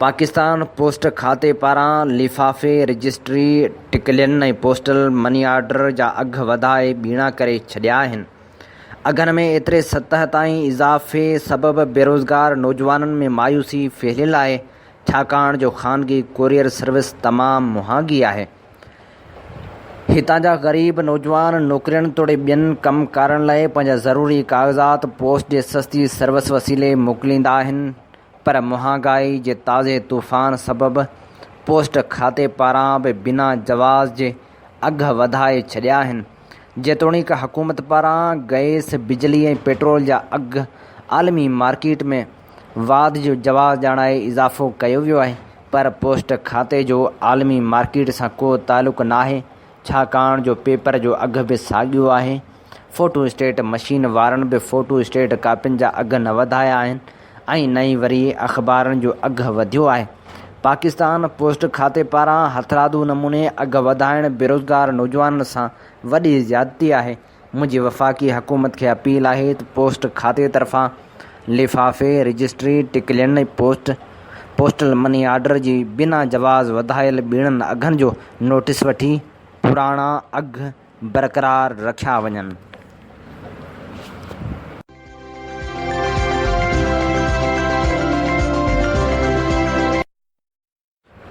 پاڪستان پوسٽ کاتي پاران لفافي، رجسٽري، ٽڪلين ۽ پوسٽل مني آرڊر جا اگهه وڌائي ٻيڻا ڪري ڇڏيا آهن. اگهن ۾ ايتري سطح تائين اضافي سبب بيروزگار نوجوانن ۾ مايوسي ڦهليل آهي، ڇاڪاڻ جو خانگي ڪوريئر سروس تمام مهانگي آهي. هتان جا غريب نوجوان نوڪرين توڙي ٻين ڪم ڪارن لاء پنهنجا ضروري ڪاغذات پوسٽ جي سستي سروس وسيلي موڪليندا آهن پر مهانگائي جي تازي طوفان سبب پوسٽ کاتي پاران به بنا جواز جي اگهه وڌائي ڇڏيا آهن جيتوڻيڪ حڪومت پاران گئس، بجلي ۽ پيٽرول جا اگهه عالمي مارڪيٽ ۾ واڌ جو جواز ڄاڻائي اضافو ڪيو ويو آهي پر پوسٽ کاتي جو عالمي مارڪيٽ سان ڪو تعلق ناهي، ڇاڪاڻ جو پيپر جو اگهه به ساڳيو آهي. فوٽو اسٽيٽ مشين وارن به فوٽو اسٽيٽ ڪاپين جا اگهه نه وڌايا آهن ۽ نه ئي وري اخبارن جو اگهه وڌيو آهي. پاڪستان پوسٽ کاتي پاران هٿرادو نموني اگهه وڌائڻ بيروزگار نوجوانن سان وڏي زيادتي آهي. منهنجي وفاقي حڪومت کي اپيل آهي ته پوسٽ کاتي طرفان لفافي، رجسٽري، ٽڪلين ۽ پوسٽ پوسٽل مني آرڊر جي بنا جواز وڌايل ٻيڻن اگهن جو نوٽيس وٺي پراڻا اگهه برقرار رکيا وڃن.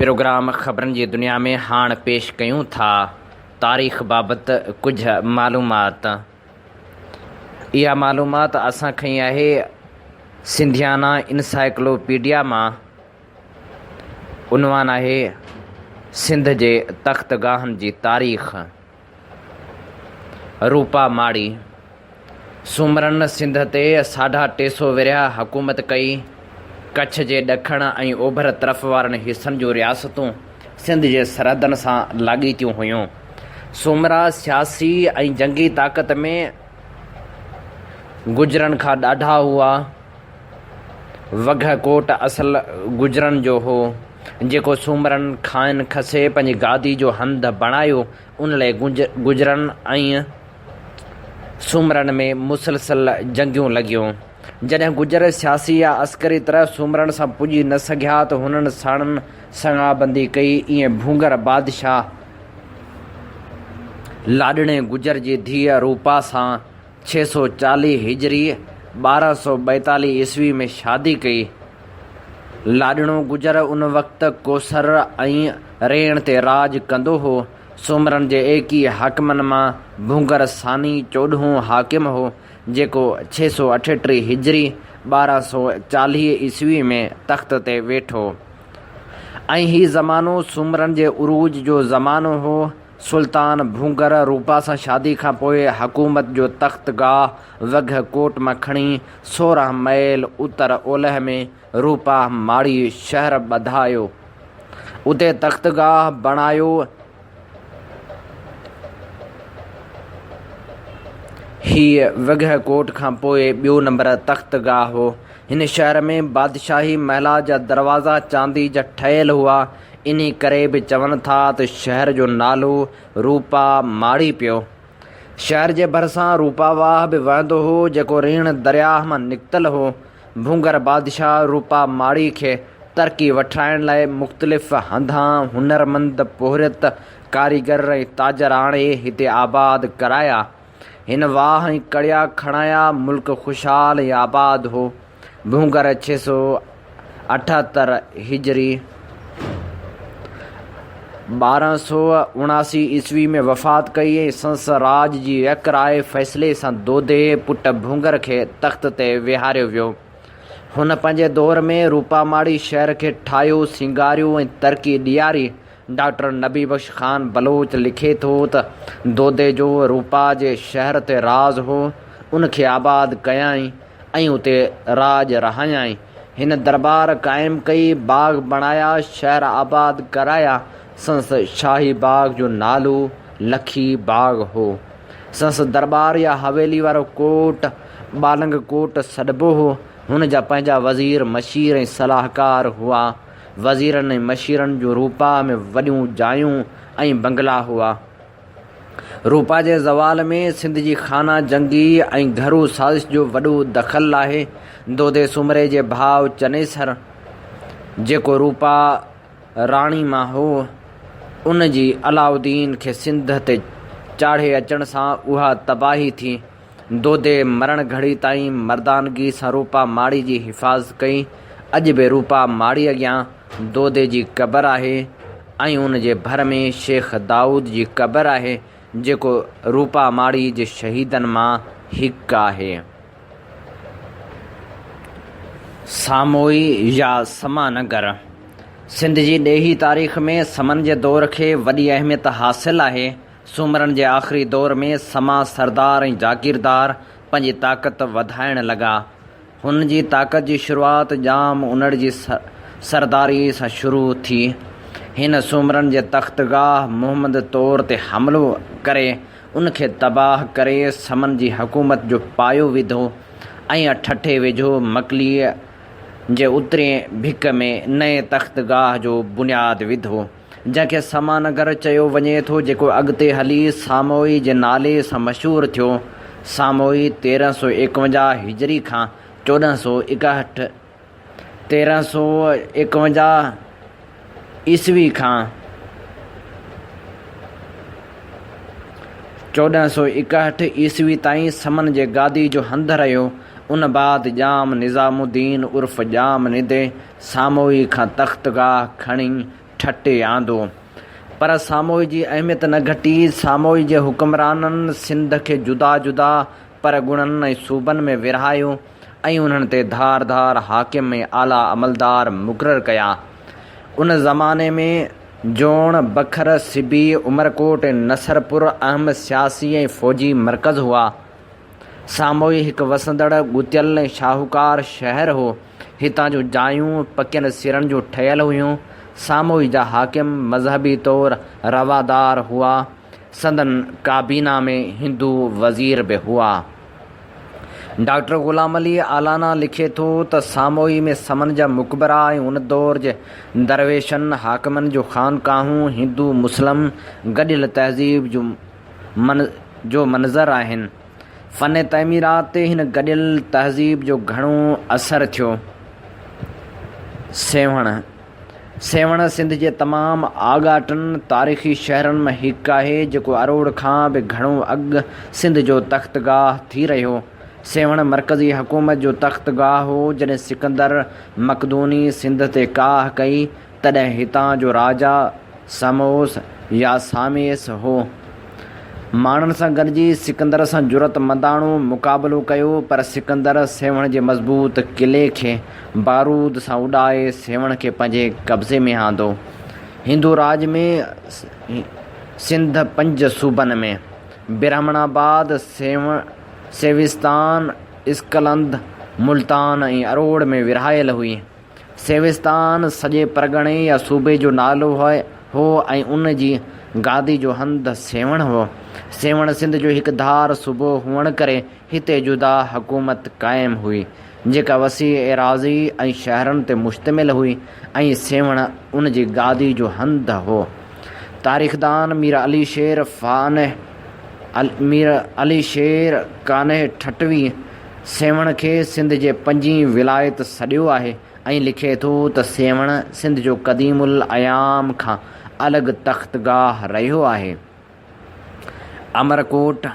پروگرام خبرن جي دنيا ۾ هاڻ پيش ڪيون ٿا تاريخ بابت ڪجهه معلومات. اها معلومات اسان کنئي آهي سنڌيانا انسائيڪلوپيڊيا مان. عنوان آهي سنڌ جي تختگاهن جي تاريخ. روپا ماڙي، سومرن سنڌ تي ساڍا ٽي سو ورهيه حڪومت ڪئي. ڪڇ جي ڏکڻ ۽ اوڀر طرف وارن حصن جون رياستون سنڌ جي سرحدن سان لاڳيتيون هيون. سومرا سياسي ۽ جنگي طاقت ۾ گجرن کان ڏاڍا هئا. وگهه ڪوٽ اصل گجرن جو هو، جيڪو سومرن کانئن کسي پنهنجي گادي جو هنڌ بڻايو، ان لئه گجرن ۽ سومرن ۾ مسلسل جنگيون لڳيون. جڏهن گجر سياسي يا عسڪري طرح سومرن سان پڄي نه سگهيا ته هنن ساڻن سڱابندي ڪئي. ائين ڀونگر بادشاهه لاڏڻي گجر جي ڌيء روپا سان 640 هجري، 1242 عيسوي ۾ شادي ڪئي. لاڏڻو گجر ان وقت ڪوثر ۽ ريڻ تي راڄ ڪندو هو. سومرن جي ايڪيهه حاڪمن مان ڀونگر ثاني چوڏهون حاڪم هو، جيڪو 638 هجري، 1240 عيسوي ۾ تخت تي ويٺو. ۽ هي زمانو سومرن جي عروج جو زمانو هو. سلطان ڀونگر روپا سان شادي کان پوء حڪومت جو تخت گاهه وگهه ڪوٽ مان کڻي 16 ميل اتر اولهه ۾ روپا ماڙي شهر ٻڌايو. اتي تخت گاهه بڻايو. هيء وگهه ڪوٽ کان پوء ٻيو نمبر تخت گاهه هو. هن شهر ۾ بادشاهي محلات جا دروازا چاندي جا ٺهيل هئا. انهي ڪري به چون ٿا ته شهر جو نالو روپا ماڙي پيو. شهر جي ڀرسان روپا واهه به وهندو هو، جيڪو ريڻ درياهه مان نڪتل هو. ڀونگر بادشاهه روپا ماڙي کي ترقي وٺرائڻ لاء مختلف هنڌان هنرمند پورهيت، ڪاريگر ۽ تاجر آڻي هتي آباد ڪرايا. هن واهه ۽ ڪڙيا کڻايا، ملڪ خوشحال ۽ آباد هو. ڀونگر 678 هجري، 1279 عيسوي ۾ وفات ڪئي ۽ سندس راڄ جي يڪ راء فيصلي سان دودي پٽ ڀونگر کي تخت تي ويهاريو ويو. هن پنهنجي دور ۾ روپاماڙي شهر کي ٺاهيو، سينگاريو ۽ ترقي ڏياري. ڊاڪٽر نبي بخش خان بلوچ لکي ٿو ته دودي جو روپا جي شهر تي راز هو، ان کي آباد ڪيائين ۽ اتي راڄ رهايائين. هن درٻار قائم ڪئي، باغ بڻايا، شهر آباد ڪرايا. سندس شاهي باغ جو نالو لکي باغ هو. سندس درٻار يا حويلي وارو ڪوٽ ٻالنگ ڪوٽ سڏبو هو. هن جا پنهنجا وزير، مشير ۽ صلاحڪار هئا. وزيرن ۽ مشيرن جون روپا ۾ وڏيون جايون ۽ بنگلا هئا. روپا جي زوال ۾ سنڌ جي خانه جنگي ۽ گهرو سازش جو وڏو دخل آهي. دودي سومري جي ڀاء چنيسر، جيڪو روپا راڻي مان هو، ان جي علاؤالدين کي سنڌ تي چاڙهي اچڻ سان اها تباهي ٿي. دودي مرڻ گهڙي تائين مردانگي سان روپا ماڙي جي حفاظت ڪئي. اڄ به روپا ماڙي اڳيان دودي جي قبر آهي ۽ ان جي ڀر ۾ شيخ دائود جي قبر آهي، جيڪو روپا ماڙي جي شهيدن مان هڪ آهي. ساموئي يا سما نگر سنڌ جي ڏيهي تاريخ ۾ سمن جي دور کي وڏي اهميت حاصل آهي. سومرن جي آخري دور ۾ سما سردار ۽ جاگيردار پنهنجي طاقت وڌائڻ لڳا. هن جي طاقت جي شروعات ڄام انڙ جي سرداري سان شروع ٿي. هن سومرن جي تختگاهه محمد طور تي حملو ڪري ان کي تباهه ڪري سمن جي حڪومت جو پايو وڌو ۽ ٺٽي ويجهو مڪليء جي اترين ڀڪ ۾ نئين تختگاهه جو بنياد وڌو. جنهن کي سمانگر چيو وڃي ٿو، جيڪو اڳتي هلي ساموئي جي نالي سان مشهور ٿيو. ساموئي 1351 هجري کان 1461، 1351 عيسوي کان 1461 عيسوي تائين سمن جي گادي جو هنڌ رهيو. ان بعد ڄام نظام الدين عرف ڄام ندي ساموئي کان تختگاهه کڻي ٺٽي آندو. پر ساموئي جي اهميت نه گهٽي. ساموئي جي حڪمرانن سنڌ کي جدا جدا پرڳڻن ۽ صوبن ۾ ورهايو ۽ انهن تي ڌار ڌار حاڪم ۽ اعليٰ عملدار مقرر ڪيا. ان زماني ۾ جوڻ، بکر، سبي، عمرڪوٽ ۽ نصرپور اهم سياسي ۽ فوجي مرڪز هئا. ساموئي هڪ وسندڙ، ڳتيل ۽ شاهوڪار شهر هو. هتان جون جايون پڪين سرن جون ٺهيل هيون. ساموئي جا حاڪم مذهبي طور روادار هئا. سندن ڪابينا ۾ هندو وزير به هئا. ڊاڪٽر غلام علي الانا لکي ٿو ته ساموئي ۾ سمن جا مقبرا ۽ ان دور جي درويشن، حاڪمن جون خانقاهون هندو مسلم گڏيل تهذيب جو منظر آهن. فن تعميرات تي هن گڏيل تهذيب جو گهڻو اثر ٿيو. سيوهڻ، سيوهڻ سنڌ جي تمام آڳاٽن تاريخي شهرن مان هڪ آهي، جيڪو اروڙ کان به گهڻو اڳ سنڌ جو تختگاهه ٿي رهيو. سيوهڻ مرڪزي حڪومت جو تختگاهه هو. جڏهن سڪندر مقدوني سنڌ تي ڪاهه ڪئي، تڏهن هتان جو راجا سموس يا ساميس هو. ماڻهن سان گڏجي سڪندر سان جرئتمنداڻو مقابلو ڪيو، پر سڪندر سيوهڻ جي مضبوط قلعي کي بارود سان اڏائي سيوهڻ کي پنهنجي قبضي ۾ آندو. هندو راڄ ۾ سنڌ پنج صوبن ۾، برهمڻ آباد، سيوستان، اسڪلند، ملتان ۽ اروڙ ۾ ورهايل هئي. سيوستان سڄي پرڳڻي يا صوبي جو نالو هو ۽ ان جي گادي جو هنڌ سيوهڻ هو. سيوهڻ سنڌ جو هڪ ڌار صوبو هئڻ ڪري هتي جدا حڪومت قائم هئي، جيڪا وسيع ايراضي ۽ شهرن تي مشتمل هئي ۽ سيوهڻ ان جي گادي جو هنڌ هو. تاريخدان مير علي شير فانح مير علي شير قانع ٺٽوي سيوهڻ کي سنڌ جي پنجين ولايت سڏيو آهي ۽ لکي ٿو ته سيوهڻ سنڌ جو قديم الايام کان الڳ تختگاهه رهيو آهي. امرڪوٽ،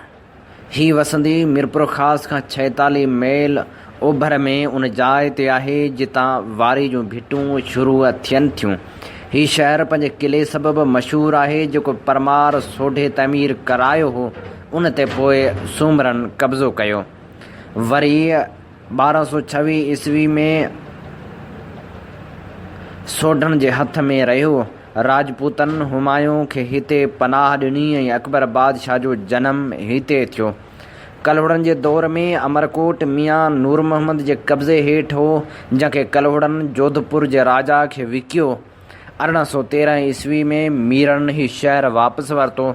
هي وسندي ميرپورخاص کان 46 ميل اوڀر ۾ ان جاء تي آهي جتان واري جون ڀٽون شروع ٿين ٿيون. هي شهر پنهنجي قلعي سبب مشهور آهي جيڪو پرمار سوڍي تعمير ڪرايو هو. ان تي پوء سومرن قبضو ڪيو. وري 1226 عيسوي ۾ سوڍن جي هٿ ۾ رهيو. راجپوتن همايون کي هتي پناهه ڏني ۽ اڪبر بادشاهه جو جنم هتي ٿيو. ڪلهوڙن جي دور ۾ امرڪوٽ ميان نور محمد جي قبضي هيٺ هو، جنهن کي ڪلهوڙن جوڌپور جي راجا کي وڪيو. 1813 عيسوي ۾ ميرن هي شهر واپس ورتو.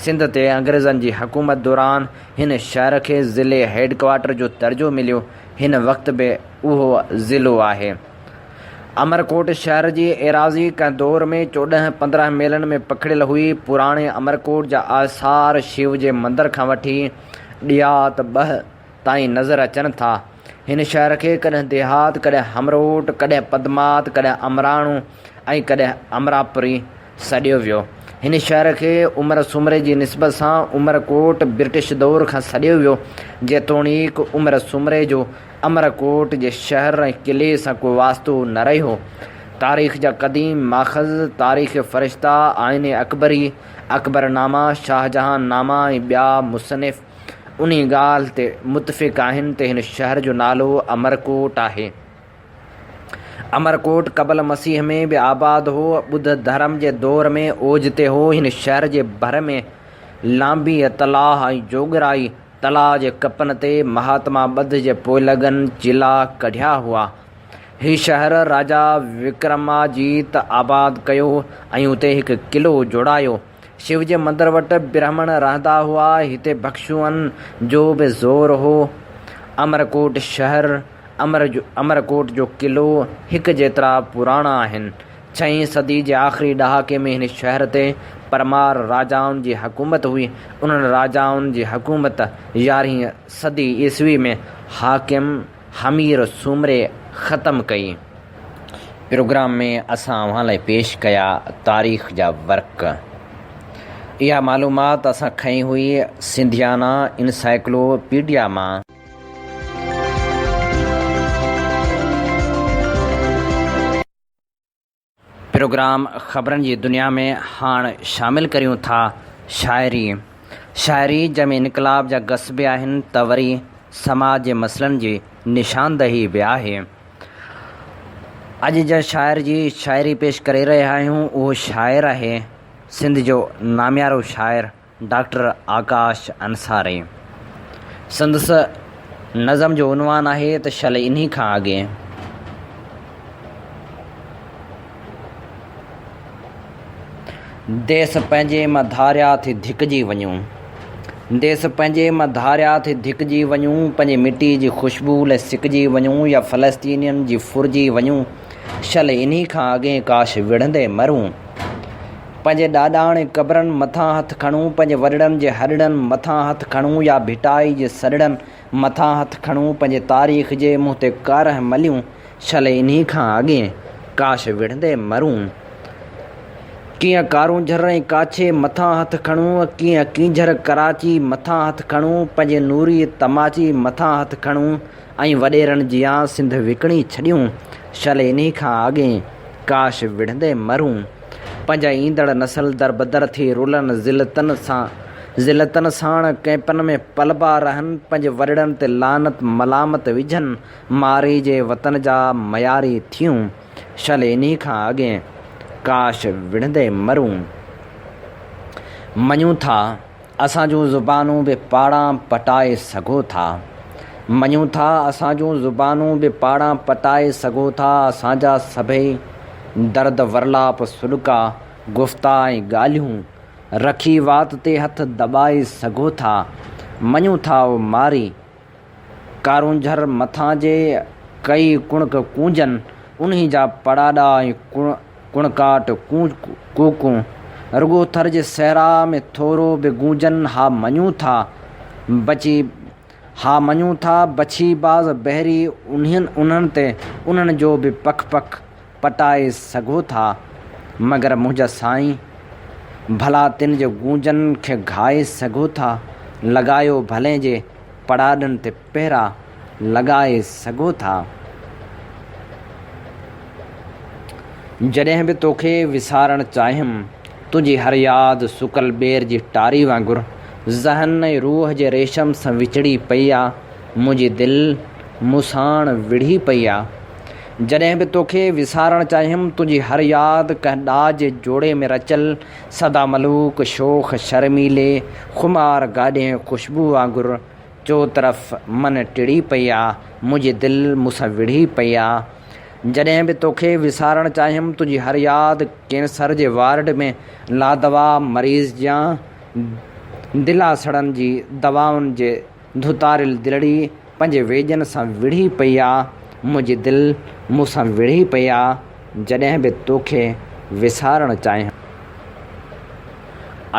سنڌ تي انگريزن جي حڪومت دوران هن شهر کي ضلعي هيڊ ڪوارٽر جو درجو مليو. هن وقت به اهو ضلعو آهي. امرڪوٽ شهر جي ايراضي ڪنهن دور ۾ 14 15 ميلن ۾ پکڙيل هئي. پراڻي امرڪوٽ جا آثار شيو جي مندر کان وٺي ڏيات ٻه تائين نظر اچن ٿا. هن شهر کي ڪڏهن ديهات، ڪڏهن همروٽ، ڪڏهن پدمات، ڪڏهن امراڻو ۽ ڪڏهن امراپوري سڏيو ويو. هن شهر کي عمر سومري جي نسبت سان عمر ڪوٽ برٽش دور کان سڏيو ويو. جيتوڻيڪ عمر سومري جو امر ڪوٽ جي شهر ۽ قلعي سان ڪو واسطو نه رهيو. تاريخ جا قديم ماخذ، تاريخ فرشته، آئين اڪبري، اڪبر نامه، شاهجهان نامه ۽ ٻيا مصنف، انهي ڳالهه تي متفق آهن ته هن شهر جو نالو امرڪوٽ آهي. امرڪوٽ قبل مسيح ۾ به آباد هو. ٻڌ ڌرم جي دور ۾ اوج تي هو. هن شهر جي ڀر ۾ لانبيء تلاء ۽ جوڳرائي تلاء جي ڪپن تي مهاتما ٻڌ جي پوئلڳن چلا ڪڍيا هئا. هي شهر راجا وڪرماجيت آباد ڪيو ۽ اتي هڪ قلعو جوڙايو. شو جي مندر وٽ برهمڻ رهندا هئا. هتي ڀڪشوئن جو به زور هو. امرڪوٽ شهر، امرڪوٽ جو قلعو هڪ جيترا پراڻا آهن. ڇهين صدي جي آخري ڏهاڪي ۾ هن شهر تي پرمار راجائن جي حڪومت هئي. انهن راجائن جي حڪومت يارهين صدي عيسوي ۾ حاڪم حمير سومري ختم ڪئي. پروگرام ۾ اسان اوهان لاء پيش ڪيا تاريخ جا ورق. اها معلومات اسان کنئي هئي سنڌيانا انسائيڪلو پيڊيا مان. پروگرام خبرن جي دنيا ۾ هاڻ شامل ڪريون ٿا شاعري. شاعري جنهن ۾ انقلاب جا گس به آهن ته وري سماج جي مسئلن جي نشاندهي به آهي. اڄ جنهن شاعر جي شاعري پيش ڪري رهيا آهيون اهو شاعر آهي سنڌ جو ناميارو شاعر ڊاڪٽر آڪاش انصاري. سندس نظم جو عنوان آهي ته شل انهي کان اڳي. ديس پنهنجي مان ڌاريا ٿي ڌڪجي وڃون. ديس پنهنجي مان ڌاريا ٿي ڌڪجي وڃون، پنهنجي مٽي جي خوشبو لئه سڪجي وڃون يا فلسطينين جي ڦرجي وڃون، شل انهي کان اڳئين ڪاش وڙهندي مرون. پنهنجي ڏاڏاڻي قبرن مٿان هٿ کڻون، پنهنجي وڏڙن جي هڏڙن مٿان هٿ کڻون يا ڀٽائي جي سڏڙن مٿان هٿ کڻون، پنهنجي تاريخ جي منهن تي ڪارنهن مليون، شل انهي کان اڳئين ڪاش وڙهندي مرون. ڪيئن ڪارونجهر ۽ ڪاڇي مٿان هٿ کڻون، ڪيئن ڪينجهر ڪراچي مٿان هٿ کڻون، پنهنجي نوري تماچي مٿان هٿ کڻون ۽ وڏيرن جيان سنڌ وڪڻي ڇڏيون، شل انهي کان اڳئين ڪاش وڙهندي مرون. پنهنجا ايندڙ نسل دربدر ٿي رلن ذلتن سان ذلتن ساڻ ڪئمپن ۾ پلبا رهن، پنهنجي وڏڙن تي لعنت ملامت وجهن، مارئي جي وطن جا مياري ٿيون. شل انهي کان اڳئين ڪاش وڙهندي مرون. مڃون ٿا اسان جون زبانون به پاڙان پٽائي سگهو ٿا. مڃون ٿا اسان جون زبانون به پاڙان پٽائي سگهو ٿا اسان جا سڀئي درد ورلاپ سڏڪا گفتا ۽ ڳالهيون رکي وات تي هٿ دٻائي سگهو ٿا. مڃون ٿا او ماري! ڪارونجهر مٿان جي ڪئي ڪڻڪ ڪونجن، انهي جا پڙاڏا ۽ ڪڻڪاٽ ڪوڪون، رڳو ٿر جي صحرا ۾ ٿورو به گونجن، ها مڃون ٿا بچي ها مڃون ٿا بڇي باز بحري انهن تي انهن جو به پک پک پٽائي سگهو ٿا، مگر منهنجا سائين! ڀلا تن جي گونجن کي گهائي سگهو ٿا؟ لڳايو ڀلين جي پڙاڏن تي پهرا لڳائي سگهو ٿا؟ جڏهن به توکي وسارڻ چاهيم، تنهنجي هر ياد سڪل ٻير جي ٽاري وانگر ذهن ۽ روح جي ريشم سان وچڙي پئي آ، منهنجي دل مون ساڻ وڙهي پئي آ. جڏهن به توکي وسارڻ چاهيم، تنهنجي هر ياد ڪنهن ڏاء جي جوڙي ۾ رچيل سدا ملوڪ، شوخ، شرميلي، خمار گاڏين خوشبو وانگر چوطرف من ٽڙي پئي آ، منهنجي دل مون سان وڙهي پئي آ. جڏهن به توکي وسارڻ چاهيم، تنهنجي هر ياد ڪينسر جي وارڊ ۾ لادوا مريض جيان دلاسڙن جي دوائن جي ڌوتاريل دلڙي پنهنجي ويڄن سان وڙهي پئي آ، منهنجي دل مون سان وڙهي پئي آ، جڏهن به توکي وسارڻ چاهيان.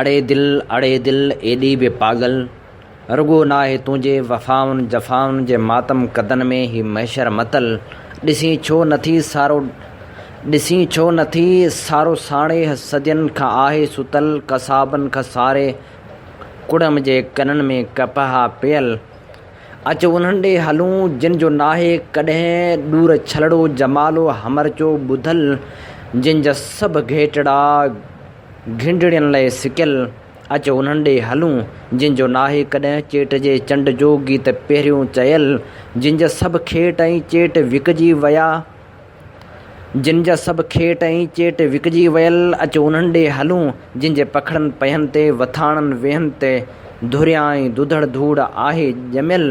اڙي دل اڙي دل ايڏي به پاڳل رڳو ناهي تنهنجي وفائن جفائن جي ماتم قدن ۾ هي محشر متل ڏسين ڇو نٿي سارو ڏسين ڇو نٿي سارو ساڻيهه صدين کان آهي ستل قصابن کان ساري ڪڙم جي ڪنن ۾ ڪپهه پيل. اچ انهن ڏي هلون، جن جو ناهي ڪڏهن ڏور ڇلڙو جمالو همرچو ٻڌل، جن جا سڀ گهيٽڙا گهنڊڙين لئه سڪيل. اچ انهن ڏي هلون، جن جو ناهي ڪڏهن چيٽ جي چنڊ جو گيت پهريون چيل، جن جا سڀ کيٽ ۽ چيٽ وڪجي ويا. جن جا سڀ کيٽ ۽ چيٽ وڪجي ويل، اچ انهن ڏي هلون، جن جي پکڙن پهين تي، وٿاڻن ويهن تي، ڌريان ۽ ڌڌڙ ڌوڙ آهي ڄميل.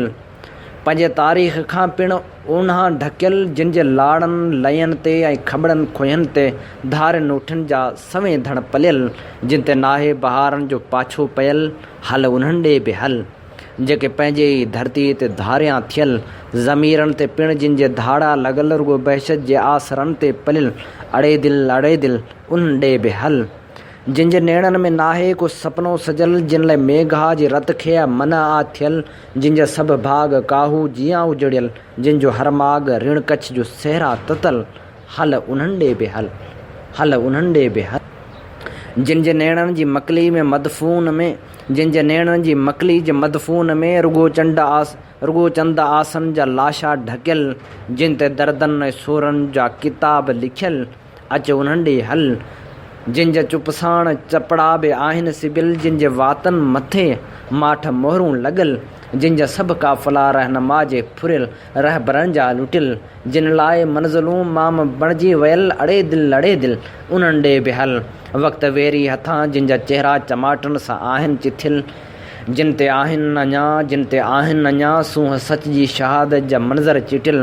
پنهنجي تاريخ کان پڻ اونها ڍڪيل، جن جي لاڙن لئين تي ۽ کٻڙن کوهين تي، ڌارين اٺن جا سوين ڌڻ پليل، جن تي ناهي بهارن جو پاڇو پيل، هل انهن ڏي به هل. جيڪي پنهنجي ئي ڌرتيء تي ڌاريان ٿيل، ضميرن تي پڻ جن جي ڌاڙا لڳل، رڳو بهشت جي آسرن تي پليل، اڙي دل اڙي دل، انهن ڏي به هل. جن جي نيڻن ۾ ناهي ڪو سپنو سجل، جن لئه ميگها جي رت کي آ منع آ ٿيل، جن جا سڀ ڀاڳ ڪاهو جيان اجڙيل، جن جو هر ماڳ رڻ ڪڇ جو صحرا تتل، هل انهن ڏي به هل، هل انهن ڏي به هل. جن جي نيڻن جي مڪلي ۾ مدفون ۾، جن جي نيڻن جي مڪلي جي مدفون ۾، رڳو چنڊ آس، رڳو چند آسن جا لاشا ڍڪيل، جن تي دردن ۽ سورن جا ڪتاب لکيل، اچ انهن ڏي هل. جن جا چپ ساڻ چپڙا به آهن سبيل، جن جي واتن مٿي ماٺ مهرون لڳل، جن جا سڀ قافلا رهنما جي ڦريل، رهبرن جا لٽيل، جن لاء منزلون مام بڻجي ويل، اڙي دل اڙي دل، انهن ڏي به هل. وقت ويري هٿان جن جا چهرا چماٽن سان آهن چٿيل، جن تي آهن اڃا، جن تي آهن اڃا سونهن سچ جي شهادت جا منظر چٽيل،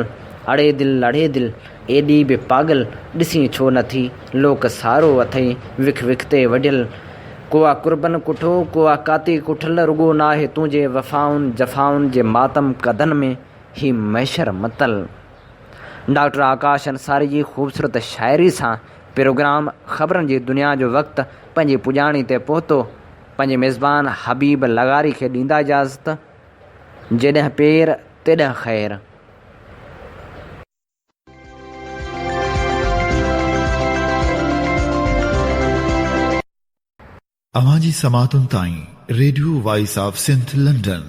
اڙي دل اڙي دل، ايڏي به پاڳل، ڏسين ڇو نه ٿي، لوڪ سارو اٿئي وک وک تي وڍيل. ڪو آ قربن ڪٺو، ڪو آ ڪاتي ڪٺل، رڳو ناهي تنهنجي وفائن جفائن جي ماتم ڪڌن ۾ هي محشر متل. ڊاڪٽر آڪاش انصاري جي خوبصورت شاعري سان پروگرام خبرن جي دنيا جو وقت پنهنجي پڄاڻي تي پهتو. پنهنجي ميزبان حبيب لغاري کي ڏيندا اجازت. جيڏنهن پير تيڏنهن خير. اوهان جي سماعتن تائين radio voice of Sindh London.